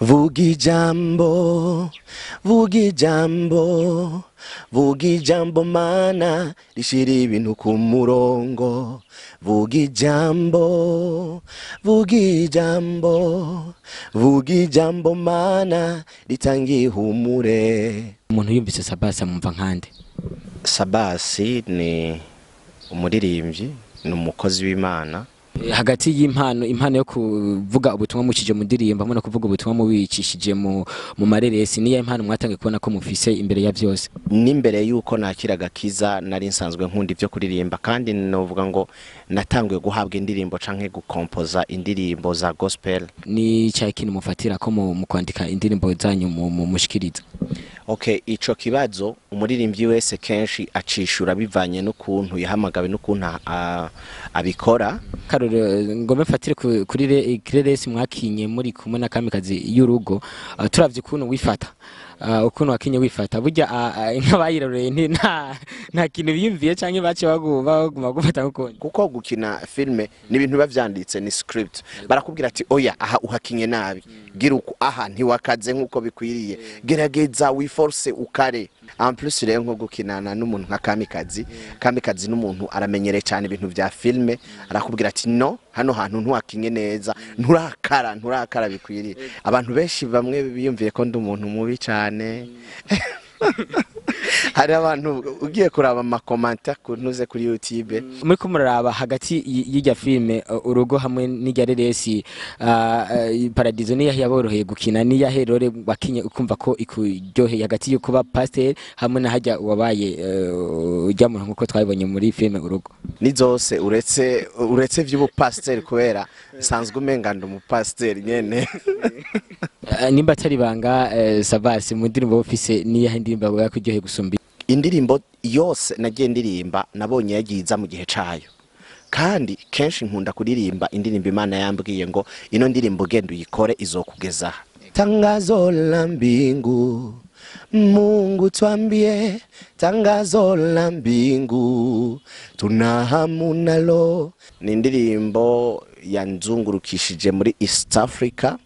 Vuga ijambo, vuga ijambo, vuga ijambo mana rishira ibintu ku murongo. Vuga ijambo, vuga ijambo, vuga ijambo mana ritanga ihumure. Umuntu yumvise Sabasi amumva nkande? Sabasi ni umuririmbyi, ni umukozi w'Imana. Hagati y'impano, impano yo kuvuga ubutumwa mucije mu ndirimbo hamwe no kuvuga ubutumwa mubicishije mu mareresi, niya impano mwatangiye kubona ko mufise imbere ya vyose? N'imbere yuko nakira agakiza nari nsanzwe nkunda ivyo kuririmba, kandi novuga ngo natanguye guhabwa indirimbo canke gukompoza indirimbo za gospel. Ni cyahe kintu mufatira ko mu kwandika indirimbo zanyu mu mushikiriza? Okay, ico kibazo umuririmbyi wese kenshi acishura bivanye n'ukuntu yahamagawe n'ukuntu abikora. Karore ngome mfatire kuri kireresi mwakinye muri kumwe na Kamikazi y'urugo, turavye ukuntu wifata, ukuntu wakinye wifata burya nk'abayiroreye nta kintu biyumviye canke bace baguma gufata nk'ukundi. Kuko gukina filme ni ibintu biba vyanditse, ni script, barakubwira ati oya aha uhakinye nabi, gira uku, aha ntiwakaze nk'uko bikwiriye, gerageza wiforce ukare. En plus rero nko gukinana n'umuntu nka Kamikazi, Kamikazi n'umuntu aramenyereye cyane ibintu vya filme, arakubwira ati no hano hantu ntiwakinye neza, nturakara bikwiriye. Abantu benshi bamwe biyumviye ko ndi umuntu mubi cyane. Hari abantu ugiye kuraba amakomanta kuntuze kuri YouTube. Muri ko muraraba hagati y'irya filme urugo hamwe n'irya reresi Paradizo, niyo yaboroheye gukina, niyo herore wakinye ukumva ko ikuryoheye hagati yo kuba pasteur hamwe na hajya wabaye ujya muntu nkuko twabibonye muri filme urugo? Ni zose uretse vy'ubupasteur, kubera nsanzwe umenga ndi umupasteur nyene. Nimba atari banga, Sabasi, mu ndirimbo ufise niyo indirimbo yakuryoheye gusumba? Indirimbo yose nagiye ndirimba nabonye yagiza mu gihe cayo, kandi kenshi nkunda kuririmba indirimbo Imana yambwiye ngo ino ndirimbo genda uyikore izokugeza. Tangazo la mbingu, Mungu twambie, tangazo la mbingu tuna hamu nalo. Ni indirimbo yanzungurukishije muri East Africa,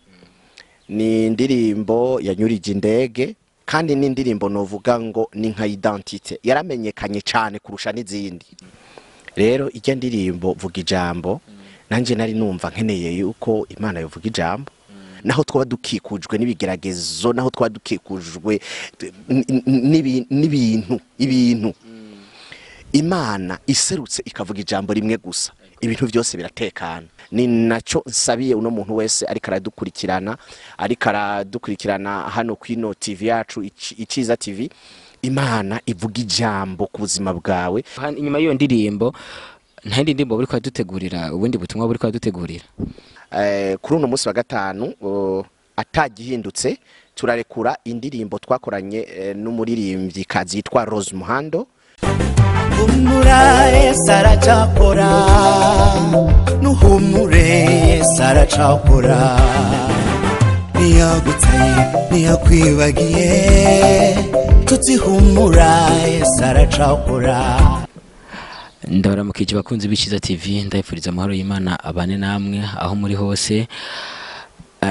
ni indirimbo yanyurije indege, kandi ni indirimbo novuga ngo ni nka identite yaramenyekanye cyane kurusha n'izindi. Rero ijya ndirimbo vuga ijambo, nanje nari numva nkeneye yuko Imana yovuga ijambo, naho twaba dukikujwe n'ibigeragezo, naho twaba dukikujwe n'ibintu ibintu, Imana iserutse ikavuga ijambo rimwe gusa, ibintu byose biratekana. Ni naco nsabiye uno muntu wese ariko aradukurikirana hano kwino TV yacu Iciza TV, Imana ivuga ijambo ku buzima bwawe. Inyuma y'iyo ndirimbo nta yindi ndirimbo buri kwadutegurira, ubundi butumwa buri kwadutegurira? Kuri uno munsi wa gatanu atagihindutse turarekura indirimbo twakoranye n'umuririmbyi kazi yitwa Rose Muhando. Humura sarachakora, nuhumure sarachakora, niyagutse niyakwibagiye tutsi humura sarachakora. Ndabaramukije bakunzi b'Iciza TV, ndabifuriza amahoro y'Imana abane namwe aho muri hose.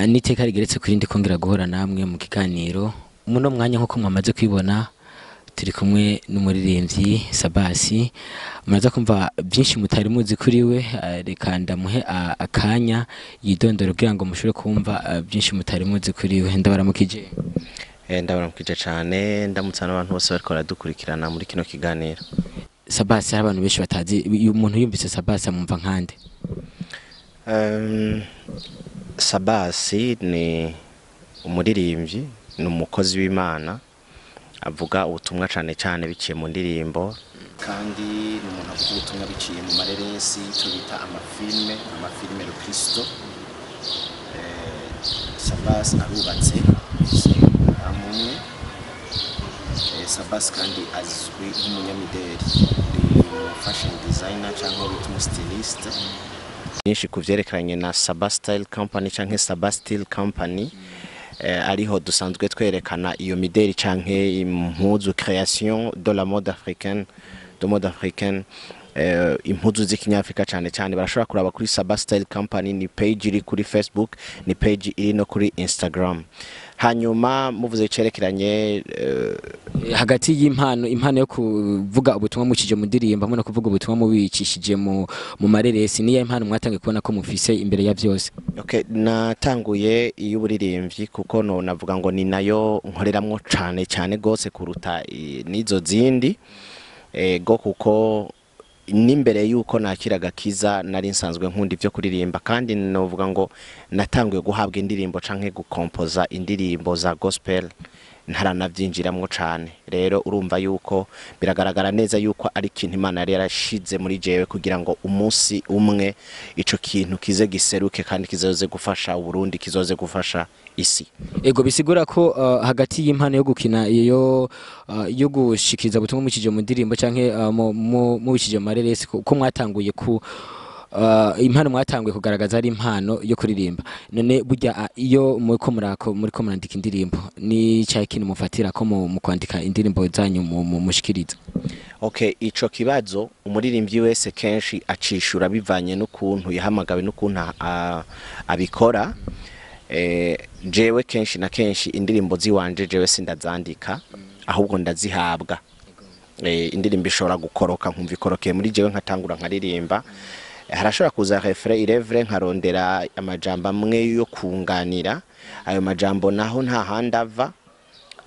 Niteka rigeretse kuri ndi kongera guhora namwe mu kiganiro muno mwanya. Nkuko mwamaze kwibona turi kumwe n'umuririmbyi Sabasi, muraza kumva byinshi mutari muzi kuri we. Reka ndamuhe akanya yidondora kugira ngo mushobore kumva byinshi mutari muzi kuri we. Ndabaramukije. Ndabaramukije cyane, ndamutsa n'abantu bose bariko baradukurikirana muri kino kiganiro. Sabasi, hari abantu benshi batazi, umuntu yumvise Sabasi amumva nkande? Sabasi ni umuririmbyi, ni umukozi w'Imana, avuga ubutumwa cyane cyane biciye mu ndirimbo, kandi ni umuntu avuga ubutumwa biciye mu mareresi, icyo bita amafilme, amafilme Kristo. Sabasi arubatse amwe. Sabasi kandi azwi nk'umunyamideli, ni fashion designer cyangwa bita umustyliste. Byinshi ku vyerekeranye na Saba Style Company canke Saba Style Company, ariho dusanzwe twerekana iyo mideli canke impuzu, création de la mode africaine, de mode africaine. Impuzu z'ikinyafrika cyane cyane barashobora kuraba kuri Saba Style Company, ni page iri kuri Facebook, ni page iri no kuri Instagram. Hanyuma muvuze icerekeranye Hagati y'impano, impano yo kuvuga ubutumwa mucije mu ndirimbo hamwe no kuvuga ubutumwa mubicishije mu mareresi, niyo impano mwatangiye kubona ko mufise imbere ya byose? Okay, natanguye iy'uburirimbyi kuko no navuga ngo ni nayo nkoreramwo cane cyane gose kuruta n'izo zindi, ego, kuko n'imbere yuko nakira agakiza nari nsanzwe nkunda ibyo kuririmba, kandi novuga ngo natanguye guhabwa indirimbo canke gukompoza indirimbo za gospel ntaranavyinjiramwo cane. Rero urumva yuko biragaragara neza yuko ari ikintu Imana yari yarashize muri jewe kugira ngo umunsi umwe ico kintu kize giseruke kandi kizoze gufasha Uburundi, kizoze gufasha isi. Ego, bisigura ko hagati y'impano yo gukina, iyo yo gushikiriza ubutumwa mucije mu ndirimbo canke mubicishije mu mareresi, ko mwatanguye ku impano mwatanguye kugaragaza ari impano yo kuririmba. None burya iyo muriko murako muriko murandika indirimbo, ni cyahe kintu mufatira ko mu kwandika indirimbo zanyu mushikiriza? Okay, ico kibazo umuririmbyi wese kenshi acishura bivanye n'ukuntu yahamagawe n'ukuntu abikora. Jewe kenshi na kenshi indirimbo ziwanje jewe sindazandika, ahubwo ndazihabwa. Indirimbo ishobora gukoroka, nkumva ikorokeye muri jewe, nkatangura nkaririmba. Harashobora kuza refrain irevre, nkarondera amajambo amwe yo kunganira ayo majambo, naho nta handi ava,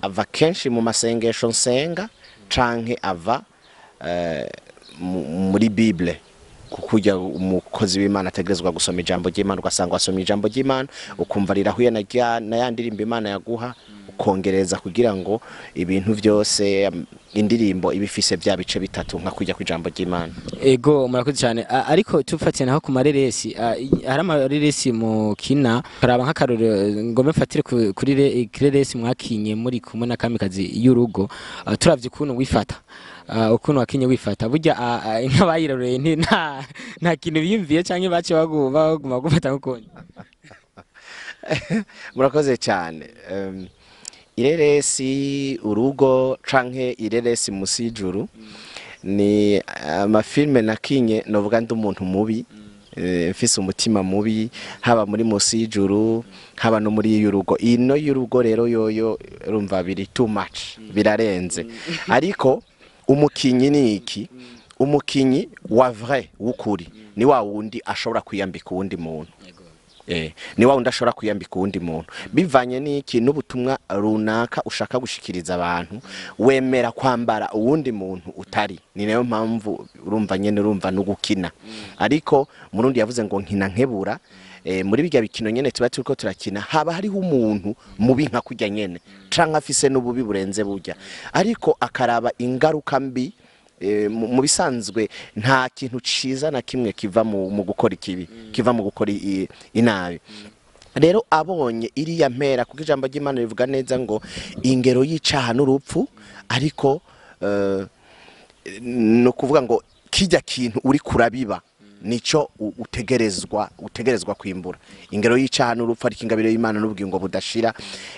ava kenshi mu masengesho nsenga canke ava muri Bible, kuko ujya umukozi w'Imana ategerezwa gusoma ijambo ry'Imana, ugasanga wasomye ijambo ry'Imana ukumva rirahuye na ya ndirimbo Imana yaguha, ukongereza kugira ngo ibintu byose indirimbo iba ifise bya bice bitatu nka kujya kw'ijambo ry'Imana. Ego, murakoze cyane. Ariko tufatiye naho ku mareresi, hari amareresi mukina karaba, nk'akarorero ngome mfatire kuri kireresi mwakinye muri kumwe na Kamikazi y'urugo. Turavye ukuntu wifata, ukuntu wakinye wifata, burya nk'abayiroreye nta kintu biyumviye canke bace baguma gufata nk'ukundi? Murakoze cyane. Ireresi urugo canke ireresi musi y'ijuru ni amafilme nakinye novuga ndi umuntu mubi, mfise umutima mubi, haba muri musi y'ijuru, haba no muri y'urugo. Ino y'urugo rero yoyo urumva biri too much, birarenze. Ariko umukinyi ni iki? Umukinyi wa vrai w'ukuri ni wa wundi ashobora kwiyambika uwundi muntu. Ni wa wundi ashobora kwiyambika uwundi muntu bivanye n'iki? N'ubutumwa runaka ushaka gushikiriza abantu, wemera kwambara uwundi muntu utari. Ni nayo mpamvu urumva nyene, urumva no gukina, ariko murundi yavuze ngo nkina nkebura. Muri bijya bikino nyene tuba turiko turakina, haba hariho umuntu mubi nka kurya nyene canke afise n'ububi burenze burya, ariko akaraba ingaruka mbi. Mu bisanzwe nta kintu ciza na kimwe kiva mu gukora ikibi, kiva mu gukora inabi. Rero abonye iriya mpera, kuko ijambo ry'Imana rivuga neza ngo ingero y'icaha n'urupfu, ariko ni ukuvuga ngo kijya kintu uri kurabiba nico utegerezwa kwimbura. Ingero y'icaha n'urupfu, ariko ingabire y'Imana n'ubugingo budashira.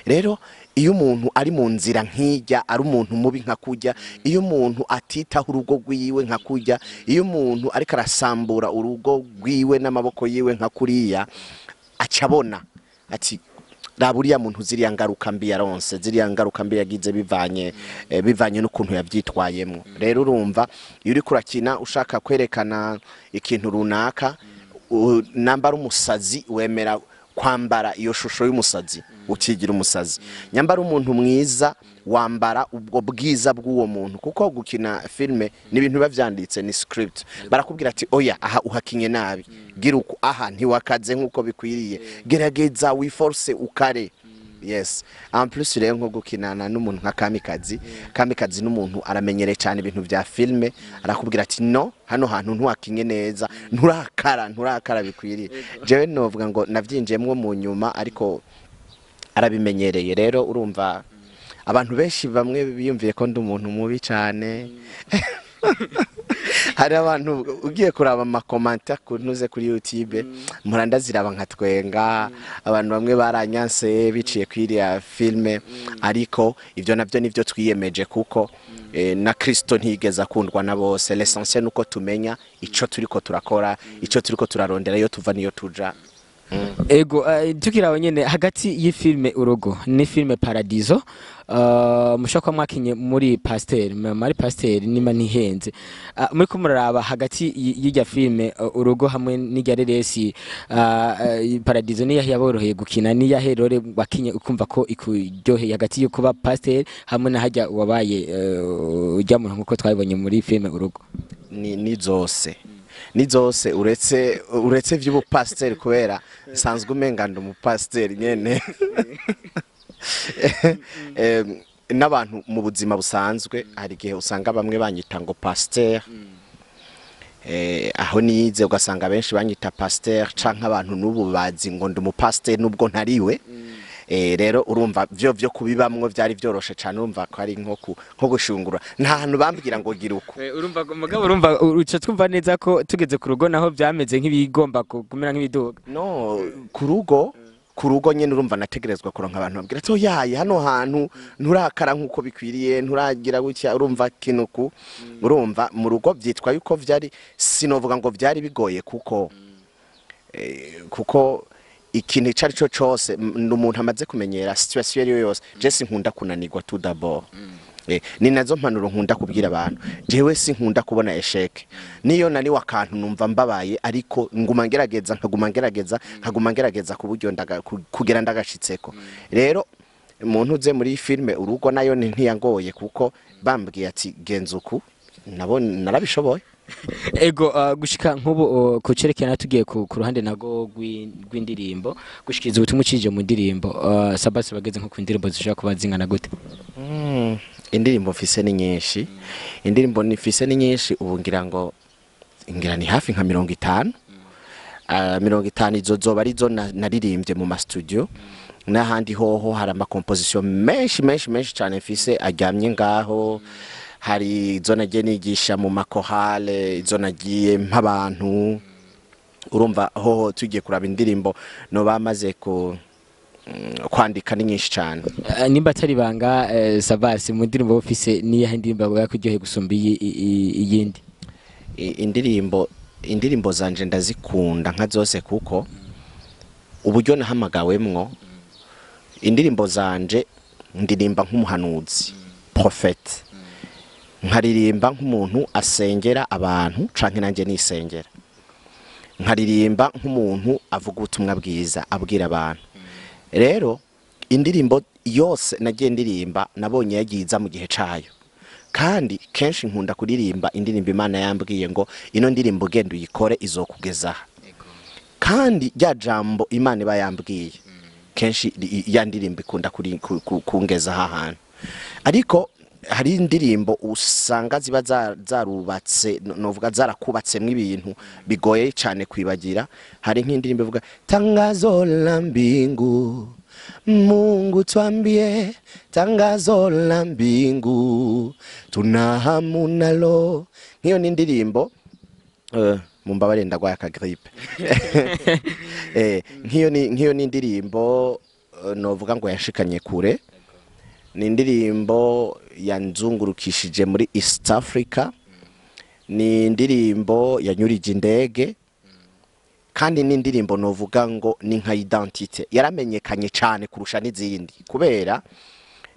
Rero iyo umuntu ari mu nzira nk'ijya, ari umuntu mubi nka kurya, iyo umuntu atitaho urugo rwiwe nka kurya, iyo umuntu ariko arasambura urugo rwiwe n'amaboko yiwe nka kuriya, acabona ati raba uriya muntu, ziriya ngaruka mbi yaronse, ziriya ngaruka mbi yagize bivanye n'ukuntu yavyitwayemwo. Rero urumva iyo uriko urakina ushaka kwerekana ikintu runaka, nambara umusazi wemera kwambara iyo shusho y'umusazi, ukigira umusazi. Nyambara umuntu mwiza, wambara ubwo bwiza bw'uwo muntu, kuko gukina filme ni ibintu biba vyanditse, ni script. Barakubwira ati oya, aha uhakinye nabi, gira uku, aha ntiwakaze nk'uko bikwiriye, gerageza wiforce ukare. Yes, en plus rero nko gukinana n'umuntu nka Kamikazi, Kamikazi n'umuntu aramenyereye cyane ibintu vya filme, arakubwira ati no, hano hantu ntiwakinye neza, nturakara bikwiriye. Jewe novuga ngo navyinjiyemwo mu nyuma, ariko arabimenyereye. Rero urumva abantu benshi bamwe biyumviye ko ndi umuntu mubi cyane. Hari abantu ugiye kuraba ama commentaires kuntuze kuri YouTube, mpora ndaziraba nkatwenga. Abantu bamwe baranyanse biciye kuri iriya filme, ariko ivyo navyo nivyo twiyemeje, kuko na Kristo ntiyigeze akundwa na bose. L'essentiel nuko tumenya ico turiko turakora, ico turiko turarondera, iyo tuva niyo tuja. Ego, tukiri nyene, hagati y'ifilme Urugo ni filme Paradiso, mushobora kuba mwakinye muri pasteur, muri pasteur nima ntihenze. Muri ko muraraba hagati y'irya filme Urugo hamwe n'irya reresi Paradiso, niyahe yaboroheye gukina? Niyahe role wakinye ukumva ko ikuryoheye hagati yo kuba pasteur hamwe na hajya wabaye ujya muntu nkuko twabibonye muri filme Urugo? Ni zose uretse vy'ubupasiteri, kubera nsanzwe umenga ndi umupasiteri nyene. N'abantu mu buzima busanzwe hari igihe usanga bamwe banyita ngo pasiteri, aho nize ugasanga benshi banyita pasiteri, canke abantu n'ubu bazi ngo ndi umupasiteri nubwo ntariwe. Rero urumva vyo kubibamwo vyari vyoroshe cane. Urumva ko ari nko gushungura, nta hantu bambwira ngo gira uku. Urumva mugabo, urumva uca twumva neza ko tugeze ku rugo naho byameze nk'ibigomba kumera nk'ibiduga. No ku rugo nyene urumva nategerezwa kuronka abantu babwira ati: "Oyaye, hano hantu nturakara nkuko bikwiriye, nturagira gutya." Urumva kinuku, urumva mu rugo vyitwa yuko vyari, sinovuga ngo vyari bigoye, kuko kuko ikintu ico ari cyo cose ni umuntu amaze kumenyera situation iyo yose. Je sinkunda kunanirwa tout d'abord. Ni nazo mpanuro nkunda kubwira abantu: jewe sinkunda kubona échec. Niyo naniwe akantu numva mbabaye, ariko nguma ngerageza, nkaguma ngerageza, nkaguma ngerageza ku buryo kugera ndagashitseko. Rero umuntu uze muri filme Urugo nayo ni ntiyangoye, kuko bambwiye ati: "Genza uku", nabo narabishoboye. Ego, gushika nk'ubu ku cerekana tugiye ku ruhande nago rw'indirimbo, gushikiriza ubutumwa ucije mu ndirimbo, Sabasi bageze nko ku ndirimbo zishobora kuba zingana gute? Indirimbo mfise ni nyinshi, indirimbo nifise ni nyinshi. Ubu ngira ngo ngira ni hafi nka 50. 50 izo zoba arizo naririmbye mu ma studio. N'ahandi hoho hari ama composition menshi menshi menshi cyane mfise aryamye ngaho. Hari izo nagiye nigisha mu makorale, izo nagiye mp'abantu. Urumva hoho tugiye kuraba indirimbo no bamaze ku kwandika ni nyinshi cyane. Nimba atari banga, Sabasi, mu ndirimbo ufise niyahe ndirimbo yakuryoheye gusumba iyindi? Indirimbo zanje ndazikunda nka zose, kuko uburyo nahamagawemwo, indirimbo zanje ndirimba nk'umuhanuzi, prophète, nkaririmba nk'umuntu asengera abantu canke nanjye nisengera, nkaririmba nk'umuntu avuga ubutumwa bwiza abwira abantu. Rero indirimbo yose nagiye ndirimba nabonye yagiye iza mu gihe cayo, kandi kenshi nkunda kuririmba indirimbo Imana yambwiye ngo: "Ino ndirimbo ugenda uyikore izokugeza aha." Kandi rya jambo Imana iba yambwiye kenshi ya ndirimbo ikunda kungeza aha hantu. Ariko hari indirimbo usanga ziba zarubatse, novuga zarakubatsemwo ibintu bigoye cyane kwibagira. Hari nk'indirimbo ivuga: "Tangazo la mbingu, Mungu twambie, tangazo la mbingu tuna hamu nalo." Nk'iyo ni indirimbo, mumbabarire, ndagwaye akagrippe. Nk'iyo ni indirimbo novuga ngo yashikanye kure, ni indirimbo yanzungurukishije muri East Africa, ni indirimbo yanyurije indege, kandi ni indirimbo novuga ngo ni nka identité, yaramenyekanye cyane kurusha n'izindi, kubera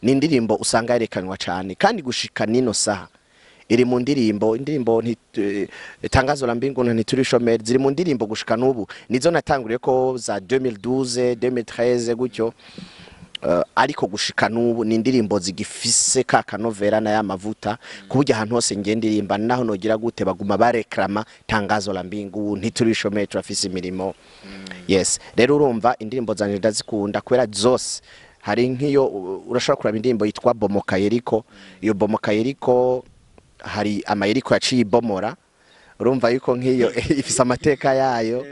ni indirimbo usanga yerekanwa cyane. Kandi gushika nino saha iri mu ndirimbo Tangazo la Mbingu na Ntituri Shomeri ziri mu ndirimbo gushika n'ubu nizo natanguriye ko za 2012, 2013 gutyo. Ariko gushika n'ubu ni indirimbo zigifise ka kanovera na ya mavuta, ku buryo ahantu hose ngenda ndirimba, naho nogira gute, baguma bareklama Tangazo la Mbingu, Ntituri Shomeri, turafise imirimo. Yes, rero urumva indirimbo zanje ndazikunda kubera zose. Hari nk'iyo urashobora kuraba indirimbo yitwa Bomoka Yeriko. Iyo Bomoka Yeriko, hari amayeriko yaciye ibomora. Urumva yuko nk'iyo ifise amateka yayo.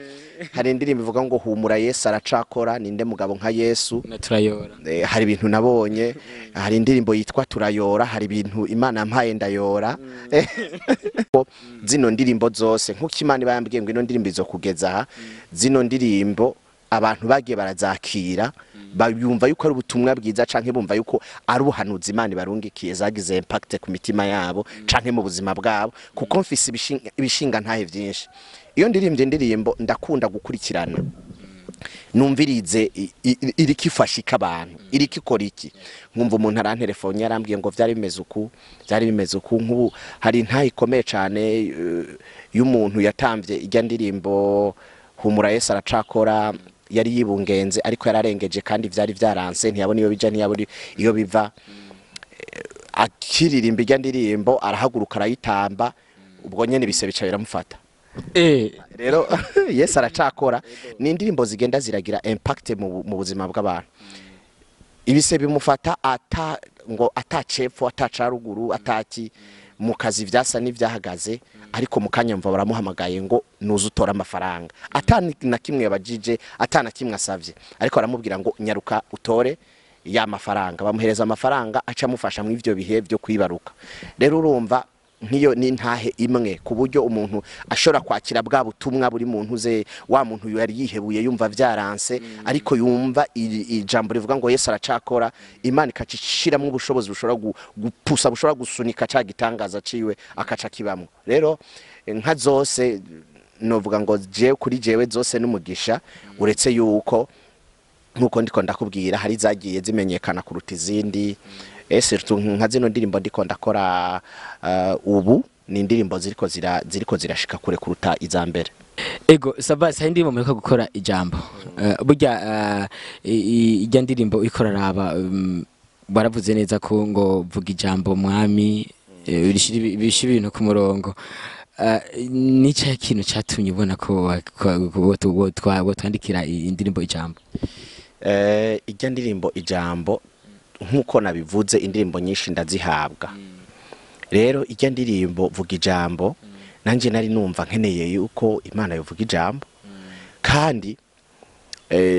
Hari indirimbo ivuga ngo humura Yesu aracakora, ninde mugabo nka Yesu. Na turayora. Hari ibintu nabonye. Hari indirimbo yitwa turayora, hari ibintu Imana yampaye ndayora. Zino ndirimbo zose nkuko Imana iba yambwiye ngo ino ndirimbo izokugeza aha, zino ndirimbo abantu bagiye barazakira, bayumva yuko ari ubutumwa bwiza canke bumva yuko ari ubuhanuzi Imana ibarungikiye, zagize impact ku mitima yabo canke mu buzima bwabo, kuko mfise ibishinga ntahe vyinshi. Iyo ndirimbye indirimbo ndakunda gukurikirana, numvirize iriko ifashika abantu, iriko ikora iki. Nkumva umuntu arantelefone yarambwiye ngo vyari bimeze uku, vyari bimeze uku. Nk'ubu hari intahe ikomeye cane y'umuntu yatamvye irya ndirimbo humura Yesu aracakora, yari yibungenze ariko yararengeje kandi vyari vyaranse, ntiyabona iyo bija, ntiyabona iyo biva. Akiririmba irya ndirimbo arahaguruka arayitamba, ubwo nyene bise bica biramufata. Rero Yesu aracakora ni indirimbo zigenda ziragira impact mu buzima bw'abantu. Ibise bimufata ata ngo atacepfo atacaruguru ataki mu kazi vyasa n'ivyahagaze, ariko mu kanya mva baramuhamagaye ngo nuze utora amafaranga, atana na kimwe yabajije, atana kimwe asavye, ariko aramubwira ngo nyaruka utore ya mafaranga. Bamuhereza amafaranga aca amufasha mu ivyo bihe byo kwibaruka. Rero urumva nkiyo ni ntahe imwe ku buryo umuntu ashobora kwakira bwa butumwa buri muntu ze, wa muntu yari yihebuye yumva vyaranse, ariko yumva ijambo rivuga ngo Yesu aracakora, Imana ikacishiramo ubushobozi bushobora gupusa, bushobora gusunika ca gitangaza ciwe akaca kibamwo. Rero nka zose novuga ngo jewe kuri jewe zose n'umugisha, uretse yuko nkuko ndiko ndakubwira hari zagiye zimenyekana kuruta izindi. Surtout nka zino ndirimbo ndiko ndakora ubu ni indirimbo ziriko zirashika kure kuruta iza mbere. Ego Sabasi, hari indirimbo muriko gukora ijambo. Burya ijya ndirimbo ikora raba, baravuze neza ko ngo vuga ijambo mwami, bishira ibintu ku murongo. Ni cya kintu cyatumye ubona ko twandikira indirimbo ijambo? Ijya ndirimbo ijambo nkuko nabivuze indirimbo nyinshi ndazihabwa. Rero ijya ndirimbo vuga ijambo, nanje nari numva nkeneye yuko Imana yovuga ijambo. Kandi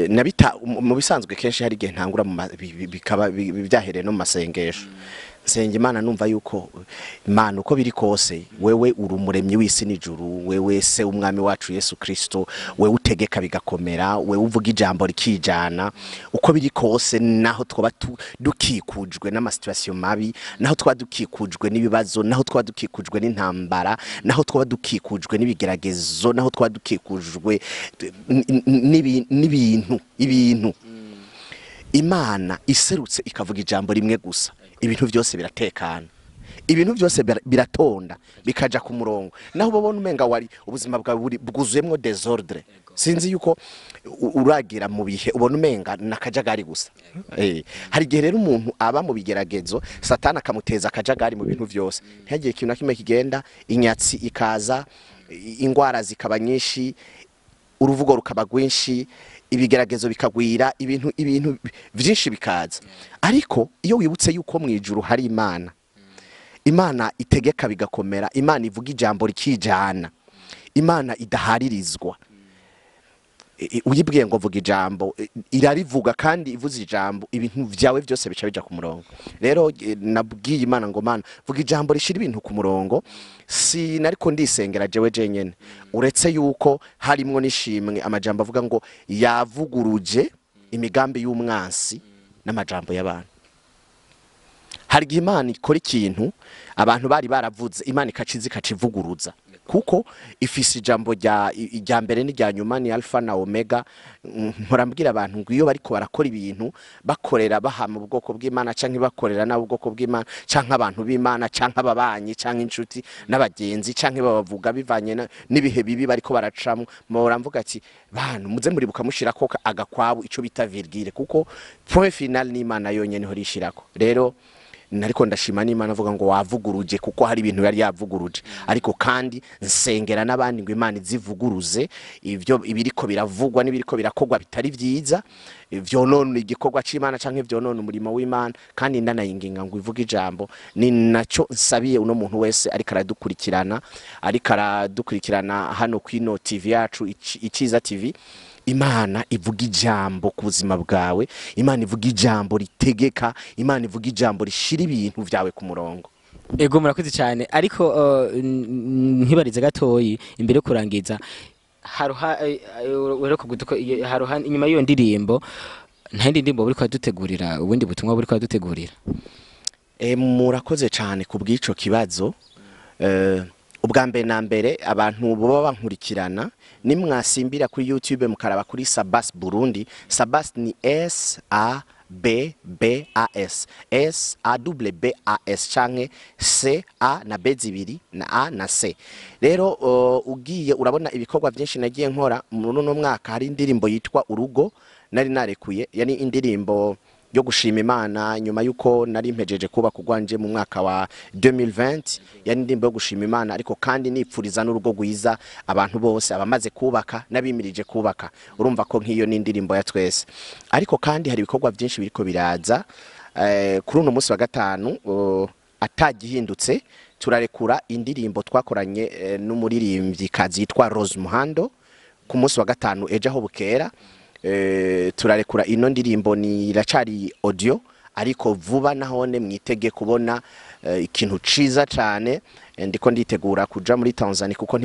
nabita mu bisanzwe kenshi hari igihe ntangura bikaba byahereye no mu masengesho. Nsenga Imana numva yuko Imana uko biri kose wewe uri umuremyi w'isi n'ijuru, wewe se umwami wacu Yesu Kristo, wewe utegeka bigakomera, wewe uvuga ijambo rikijana. Uko biri kose naho twaba dukikujwe n'amasituation mabi, naho twaba dukikujwe n'ibibazo, naho twaba dukikujwe n'intambara, naho twaba dukikujwe n'ibigeragezo, naho twaba dukikujwe n'ibintu ibintu, Imana iserutse ikavuga ijambo rimwe gusa, ibintu byose biratekana, ibintu byose biratonda bikaja ku murongo. Naho ubona umenga wari ubuzima bwawe bwuzuyemwo desordre, sinzi yuko uragira mu bihe ubona umenga nakajagari gusa. Hari igihe rero umuntu aba mu bigeragezo, Satani akamuteza akajagari mu bintu byose, ntihagiye ikintu na kimwe kigenda, inyatsi ikaza, ingwara zikaba nyinshi, uruvugo rukaba rwinshi, ibigeragezo bikagwira, ibintu byinshi bikaza. Ariko iyo wibutse yuko mu ijuru hari Imana, Imana itegeka bigakomera, Imana ivuga ijambo rikijana, Imana idaharirizwa, uyibwiye ngo vuga ijambo irarivuga, kandi ivuze ijambo ibintu byawe byose bica bija ku murongo. Rero nabwiye Imana ngo Mana vuga ijambo rishira ibintu ku murongo, si nariko ndisengera jewe jenyene, uretse yuko harimwo nishimwe amajambo avuga ngo yavuguruje imigambi y'umwansi n'amajambo y'abantu. Hari igihe Imana ikora ikintu abantu bari baravuze, Imana ikaciza ikacivuguruza, kuko ifise ijambo rya mbere n'irya nyuma, ni alpha na omega. Mpora mbwira abantu ngo iyo bariko barakora ibintu bakorera bahama ubwoko bw'Imana, canke bakorera nabo ubwoko bw'Imana, canke abantu b'Imana, canke ababanyi, canke inshuti n'abagenzi, canke babavuga bivanye n'ibihe bibi bariko baracamwo, mpora mvuga ati bantu muze muribuka mushirako agakwabu ico bita virgule, kuko point final ni Imana yonyene ihora ishirako. Rero Nariko ndashima n'Imana avuga ngo wavuguruje, kuko hari ibintu yari yavuguruje, ariko kandi nsengera n'abandi ngo Imana izivuguruze ivyo ibiriko biravugwa n'ibiriko birakogwa bitari vyiza, vyonona igikorwa c'Imana canke vyonona umurimo w'Imana. Kandi ndanayinginga ngo ivuge ijambo. Ni naco nsabiye uno muntu wese ariko aradukurikirana, ariko aradukurikirana hano kwino TV yacu Iciza TV. Imana ivuga ijambo ku buzima bwawe, Imana ivuga ijambo ritegeka, Imana ivuga ijambo rishira ibintu vyawe ku murongo. Ego, murakoze cyane. Ariko nkibarize gatoyi imbere yo kurangiza, haruha uheruka gutuko haruha inyuma y'iyo ndirimbo, nta yindi ndirimbo buri kwadutegurira, ubundi butumwa buri kwadutegurira? Murakoze cyane ku bw'ico kibazo. Ubwa mbere na mbere, abantu baba bankurikirana, nimwasimbira kuri YouTube mukaraba kuri Sabas Burundi. Sabas ni S A B B A S, S A W B A S canke C A na B zibiri na A na C. Rero ugiye urabona ibikorwa byinshi nagiye nkora muri uno mwaka. Hari indirimbo yitwa Urugo nari narekuye, yani indirimbo yo gushima Imana nyuma yuko nari mpejeje kuba kugwanje mu mwaka wa 2020. Yani indirimbo yo gushima Imana, ariko kandi nipfuriza n'urugo rwiza abantu bose, abamaze kubaka n'abimirije kubaka. Urumva ko nk'iyo ni indirimbo ya twese. Ariko kandi hari ibikorwa byinshi biriko biraza. Kuri uno munsi wa gatanu, atagihindutse, turarekura indirimbo twakoranye n'umuririmbyikazi yitwa Rose Muhando ku munsi wa gatanu ejo aho bukera. Turarekura ino ndirimbo, ni iracari audio, ariko vuba nahone mwitege kubona ikintu ciza cane. Ndiko nditegura kuja muri Tanzania, kuko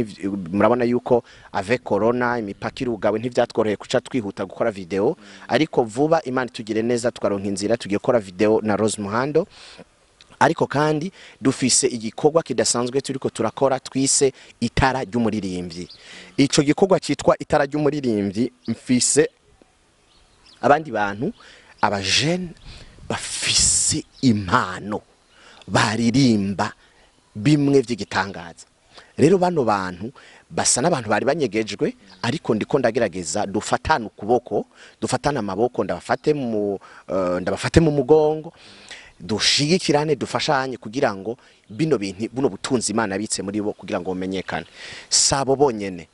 murabona yuko avec corona imipaka irugawe, ntivyatworoheye kuca twihuta gukora video. Ariko vuba, Imana tugire neza tukaronka inzira, tugiye gukora video na Rose Muhando. Ariko kandi dufise igikorwa kidasanzwe turiko turakora twise Itara ry'umuririmbyi. Ico gikorwa citwa Itara ry'umuririmbyi, mfise abandi bantu, abajene bafise impano, baririmba bimwe vy'igitangaza. Rero bano bantu basa n'abantu bari banyegejwe, ariko ndiko ndagerageza dufatane ukuboko, dufatane amaboko, ndabafate mu mugongo, dushigikirane, dufashanye kugira ngo bino bintu, buno butunzi Imana abitse muri bo, kugira ngo bumenyekane. Sabo bonyene,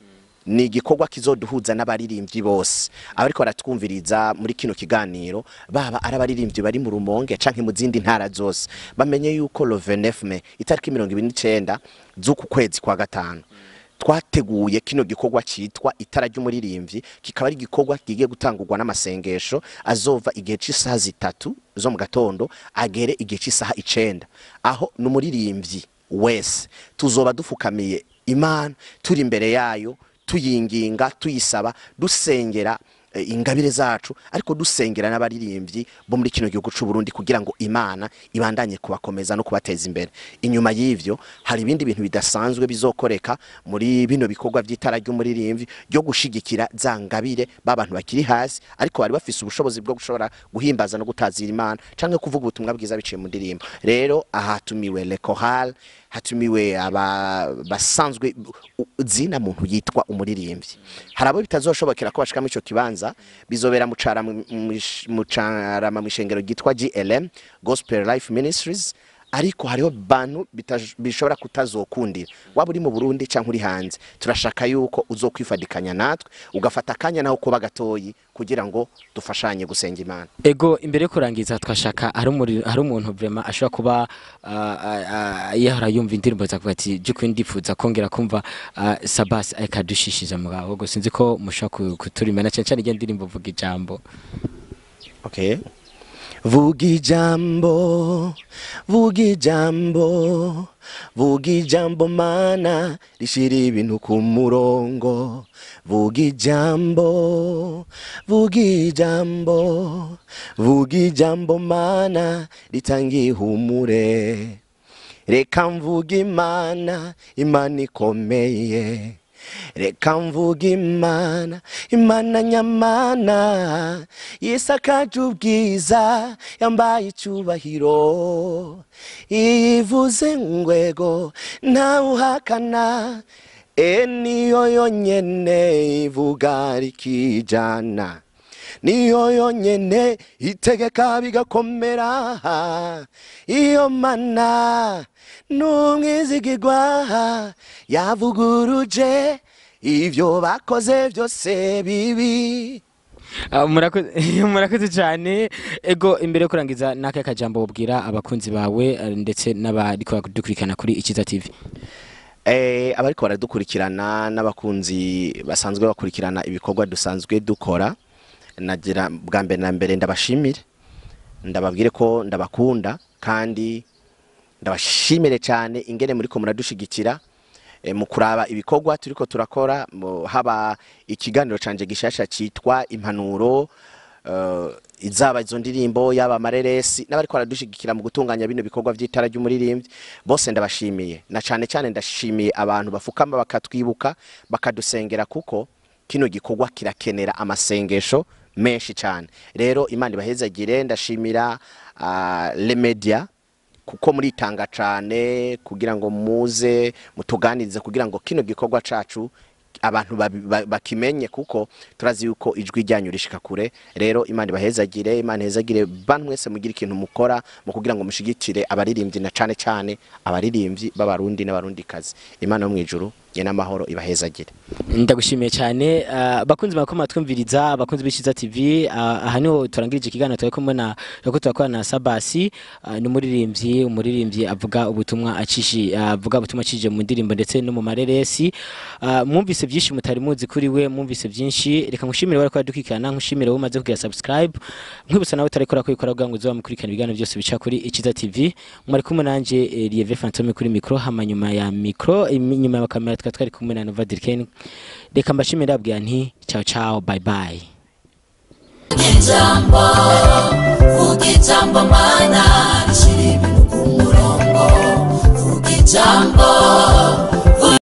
ni igikorwa kizoduhuza n'abaririmbyi bose abariko baratwumviriza muri kino kiganiro, baba ari abaririmbyi bari mu Rumonge canke mu zindi ntara zose. Bamenye yuko le 29 mai, itariki 29 z'uku kwezi kwa gatanu, twateguye kino gikorwa citwa Itara ry'umuririmbyi, kikaba ari igikorwa kigiye gutangurwa n'amasengesho azova igihe c'isaha 3 zo mu gatondo agere igihe c'isaha 9, aho n'umuririmbyi wese tuzoba dufukamiye Imana, turi imbere yayo, tuyinginga, tuyisaba, dusengera ingabire zacu, ariko dusengera n'abaririmbyi bo muri kino gihugu c'u Burundi kugira ngo Imana ibandanye kubakomeza no kubateza imbere. Inyuma y'ivyo hari ibindi bintu bidasanzwe bizokoreka muri bino bikorwa vy'Itara ry'umuririmbyi ryo gushigikira za ngabire b'abantu bakiri hasi, ariko bari bafise ubushobozi bwo gushobora guhimbaza no gutazira Imana canke kuvuga ubutumwa bwiza biciye mu ndirimbo. Rero aha hatumiwe le chorale, hatumiwe aba basanzwe zina muntu yitwa umuririmbyi. Hari abo bitazoshobokera ko bashika muri ico kibanza, bizobera mu Carama, mw'ishengero ryitwa GLM, Gospel Life Ministries. Ariko hariho bantu bishobora kutazokundira. Waba uri mu Burundi canke uri hanze, turashaka yuko uzokwifadikanya natwe, ugafata akanya naho kuba gatoyi kugira ngo dufashanye gusenga Imana. Ego, imbere yo kurangiza, twashaka hari umuntu vraiment ashobora kuba yahora yumva indirimbo zakuvuga ati by'ukuri ndifuza kongera kumva Sabas akadushishiza mu gahogo. Sinzi ko mushobora kuturimena cyane cyane iyo ndirimbo Vuga Ijambo. Okay. Vuga ijambo, vuga ijambo, vuga ijambo Mana rishira ibintu ku murongo. Vuga ijambo, vuga ijambo, vuga ijambo Mana ritanga ihumure. Reka mvuga Imana, Imana ikomeye. Reka mvuga Imana, Imana nyamana, yisakaje ubwiza, yambaye icyubahiro. Ivuze ngwego, ntawuhakana, e niyo yonyene ivuga rikijana. Niyo yonyene itegeka bigakomera. Iyo mana n'umwizigirwa, yavuguruje ivyo bakoze vyose bibi. Ah, murakoze cyane. Ego, imbere yo kurangiza, n'akahe kajambo wobwira abakunzi bawe ndetse n'abariko badukurikirana kuri Ikiza TV? Abariko baradukurikirana n'abakunzi basanzwe bakurikirana ibikorwa dusanzwe dukora, nagira bwa mbere na mbere ndabashimire, ndababwire ko ndabakunda, kandi ndabashimire cyane ingene muriko muradushigikira mu kuraba ibikorwa turiko turakora, haba ikiganiro canje gishasha citwa Impanuro, izaba izo ndirimbo, yaba amareresi, n'abariko baradushigikira mu gutunganya bino bikorwa vy'itara ry'umuririmbyi, bose ndabashimiye. Na cane cane ndashimiye abantu bafukama bakatwibuka, bakadusengera, kuko kino gikorwa kirakenera amasengesho menshi cyane. Rero Imana ibahezagire. Ndashimira les médias, kuko muritanga cane kugira ngo muze mutuganirize, kugira ngo kino gikorwa cacu abantu bakimenye, kuko turazi yuko ijwi ryanyu rishika kure. Rero Imana ibahezagire, Imana ihezagire bantu mwese mugira ikintu mukora mu kugira ngo mushigikire abaririmbyi, na cane cane abaririmbyi b'Abarundi n'Abarundikazi. Imana yo mwijuru ye n'amahoro ibahezagire. Ndagushimiye cyane. Bakunzi bakoma twumviriza, abakunzi b'Ishiza TV, aha niho turangirije ikiganiro turi kumwe na turiko turakorana na Sabasi, ni umuririmbyi avuga ubutumwa acishije mu ndirimbo ndetse no mu mareresi. Mwumvise byinshi mutari muzi kuri we, mwumvise byinshi. Reka nkushimire wari kwadukurikirana, nkushimire wowe umaze kugira subscribe, nkwibutsa nawe utarekora kwikora kugira ngo uzoba mukurikirana ibiganiro byose bica kuri Ikiza TV. Mwari kumwe nanje Lieve Fantome kuri micro, hama nyuma ya micro, inyuma ya kamera tukaba twari kumwe na Nova Dirken. Reka mbashimire, ndababwira nti ciao ciao, bye bye. Ijambo, vuga ijambo mana, rishyira ibintu ku murongo, vuga ijambo.